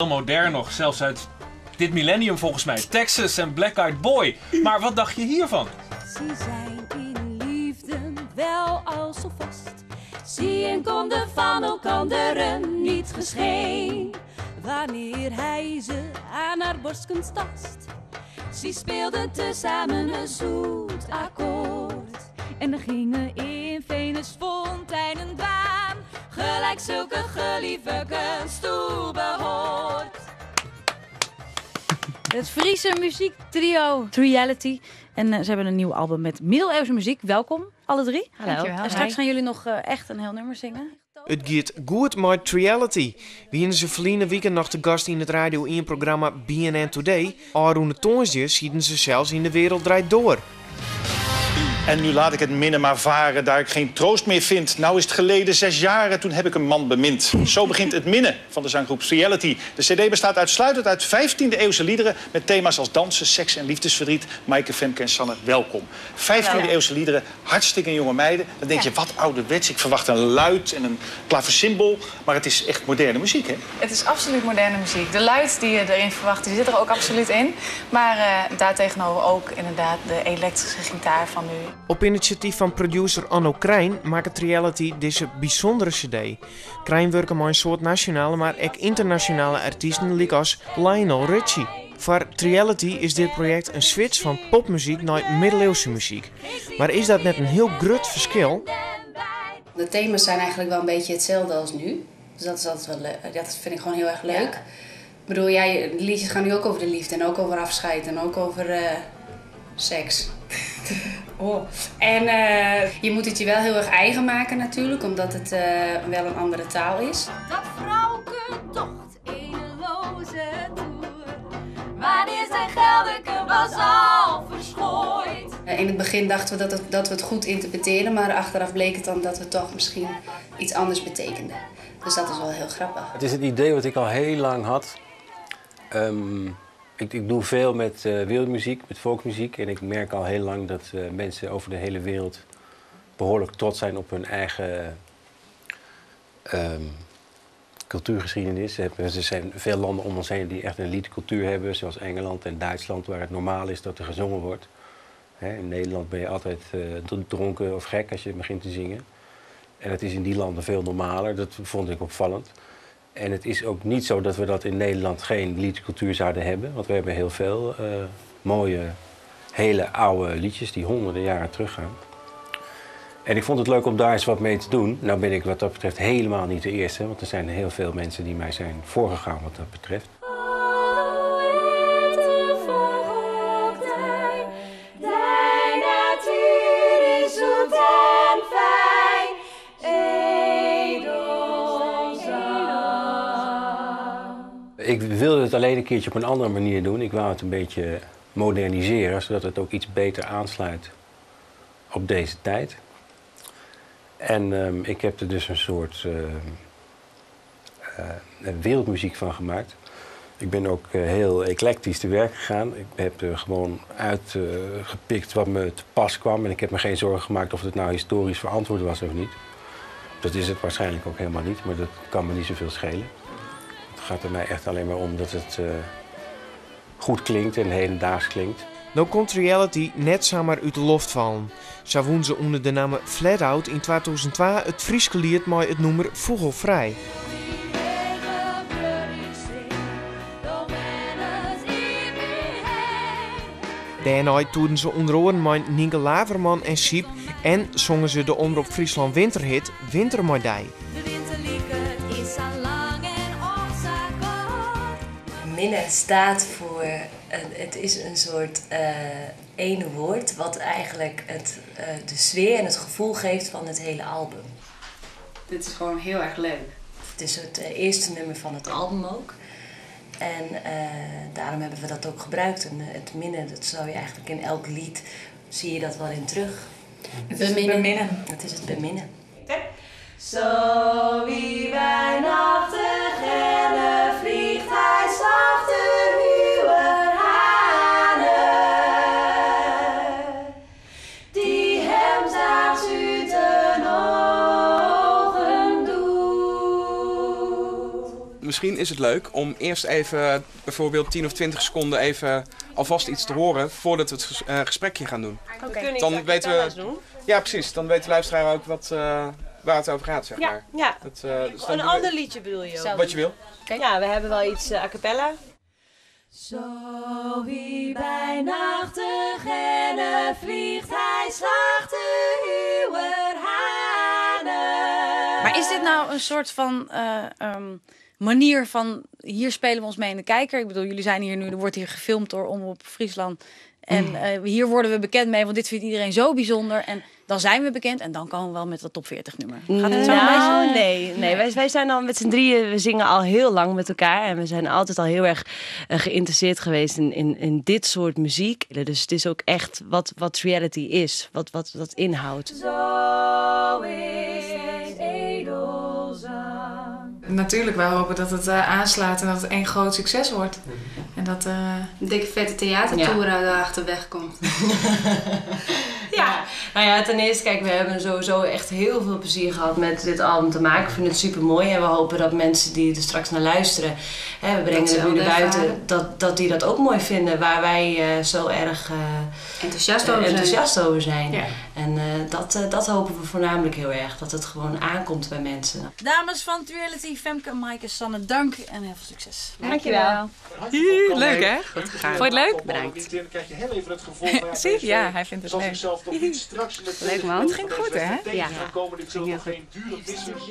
Modern nog, zelfs uit dit millennium volgens mij. Texas en Black Eyed Boy. Maar wat dacht je hiervan? Ze zijn in liefde wel al zo vast. Zie konden van elkanderen niet gescheen. Wanneer hij ze aan haar borstken tast. Ze speelden tezamen een zoet akkoord. En gingen in Venus fonteinen dwaan. Gelijk zulke geliefde toe behoort. Het Friese muziektrio Reality. En ze hebben een nieuw album met middeleeuwse muziek. Welkom, alle drie. Hallo. Dankjewel. En straks gaan jullie nog echt een heel nummer zingen. It giet goed mei Reality. Wiene se ferline wike noch te gast yn it Radio 1-programma BNN Today. Ofrûne tongersdei sieten se sels yn De Wereld Draait Door. En nu laat ik het minne maar varen, daar ik geen troost meer vind. Nou is het geleden 6 jaren, toen heb ik een man bemind. Zo begint het minne van de zanggroep Reality. De cd bestaat uitsluitend uit 15e eeuwse liederen met thema's als dansen, seks en liefdesverdriet. Maaike, Femke en Sanne, welkom. 15e eeuwse liederen, hartstikke jonge meiden. Dan denk je, wat ouderwets. Ik verwacht een luit en een klavecimbel. Maar het is echt moderne muziek, hè? Het is absoluut moderne muziek. De luit die je erin verwacht, die zit er ook absoluut in. Maar daartegenover ook inderdaad de elektrische gitaar van nu. Op inisjatyf fan producer Anno Krijn makket Reality dizze bysûndere CD. Krijn wurke mei in soad nasjonale, mar ek ynternasjonale artysten lykas Lionel Richie. Foar Reality is dit projekt in switch fan popmuzyk nei middeleeuwske muzyk. Mar is dat net in hiel grut ferskil? De thema's zijn eigenlijk wel een beetje hetzelfde als nu. Dus dat is altijd wel leuk. Dat vind ik gewoon heel erg leuk. Ik bedoel, ja, de liedjes gaan nu ook over de liefde en ook over afscheid en ook over seks. Oh. En je moet het je wel heel erg eigen maken natuurlijk, omdat het wel een andere taal is. Dat vrouwke docht eenloze toer. Wanneer zijn geldeke was al verschooid. In het begin dachten we dat we het goed interpreteerden, maar achteraf bleek het dan dat we toch misschien iets anders betekenden. Dus dat is wel heel grappig. Het is het idee wat ik al heel lang had. Ik doe veel met wereldmuziek, met folkmuziek. En ik merk al heel lang dat mensen over de hele wereld behoorlijk trots zijn op hun eigen cultuurgeschiedenis. Er zijn veel landen om ons heen die echt een liedcultuur hebben, zoals Engeland en Duitsland, waar het normaal is dat er gezongen wordt. Hè, in Nederland ben je altijd dronken of gek als je begint te zingen. En dat is in die landen veel normaler, dat vond ik opvallend. En het is ook niet zo dat we dat in Nederland geen liedcultuur zouden hebben. Want we hebben heel veel mooie, hele oude liedjes die honderden jaren teruggaan. En ik vond het leuk om daar eens wat mee te doen. Nou ben ik wat dat betreft helemaal niet de eerste, want er zijn heel veel mensen die mij zijn voorgegaan wat dat betreft. Witte vogel, dij natuur is zoet en fijn, edelzang. Ik wilde het alleen een keertje op een andere manier doen. Ik wou het een beetje moderniseren, zodat het ook iets beter aansluit op deze tijd. En ik heb er dus een soort wereldmuziek van gemaakt. Ik ben ook heel eclectisch te werk gegaan. Ik heb er gewoon uitgepikt wat me te pas kwam. En ik heb me geen zorgen gemaakt of het nou historisch verantwoord was of niet. Dat is het waarschijnlijk ook helemaal niet, maar dat kan me niet zoveel schelen. Het gaat er mij echt alleen maar om dat het goed klinkt en hedendaags klinkt. No komt Reality net samar út de loft fallen. Sa wûnen se ûnder de namme Flat Out yn 2002 it Fryske Liet mei it nûmer Fûgelfrij. Eigen Dêrnei toerden se ûnder oaren mei Nynke Laverman en Syb en songen se de Omrop Fryslân winterhit Winter mei dy. De winter liket is sa lang en och sa koart. Minne staat voor, het is een soort ene woord wat eigenlijk de sfeer en het gevoel geeft van het hele album. Dit is gewoon heel erg leuk. Het is het eerste nummer van het album ook. En daarom hebben we dat ook gebruikt. En het minne, dat zou je eigenlijk in elk lied, zie je dat wel in terug. Het is het beminnen. Het is het beminnen. Zo wie bij nachtegellen vliegt hij zachte huwe hanen, die hem s'nachts uit de ogen doet. Misschien Misschien is het leuk om eerst even bijvoorbeeld 10 of 20 seconden even alvast iets te horen voordat we het gesprekje gaan doen. Oké. Dan weten we. Ja, precies. Dan weet de luisteraar ook waar het over gaat, zeg Ja, maar. ja. Dus dan Een doen we- ander liedje bedoel je ook? Wat je wil. Ja, we hebben wel iets a cappella. Zo wie bij nacht de gennen vliegt, hij slaagt de uwer hanen. Maar is dit nou een soort van manier van hier spelen we ons mee in de kijker? Ik bedoel, jullie zijn hier nu, er wordt hier gefilmd door Omroep Friesland. En hier worden we bekend mee, want dit vindt iedereen zo bijzonder. En dan zijn we bekend en dan komen we wel met dat top 40 nummer. Gaat het zo een nou, beetje? nee. Nee. Wij zijn al met z'n drieën, we zingen al heel lang met elkaar. En we zijn altijd al heel erg geïnteresseerd geweest in dit soort muziek. Dus het is ook echt wat reality is, wat dat inhoudt. Zo is zijn edelzang. Natuurlijk, wij hopen dat het aanslaat en dat het één groot succes wordt. En dat... Een dikke vette theatertour uit de achterweg komt. Ja. Nou ja, ten eerste, kijk, we hebben sowieso echt heel veel plezier gehad met dit album te maken. Ik vind het super mooi en we hopen dat mensen die er straks naar luisteren, hè, we brengen het nu naar buiten, ervaren. dat die dat ook mooi vinden, waar wij zo erg Enthousiast over zijn. enthousiast over zijn. Ja. En dat hopen we voornamelijk heel erg, dat het gewoon aankomt bij mensen. Dames van Reality, Femke, Maaike, Sanne, dank en heel veel succes. Dankjewel. Leuk hè? Goed gegaan. Vond je het leuk? Bedankt. Dan krijg je heel even het gevoel van, ja, Zie? PSV Ja, hij vindt het zal leuk. zichzelf toch niet straks in de Leuk, man. Het ging goed, hè? Ja. Komen. Dit zullen toch geen dure missers.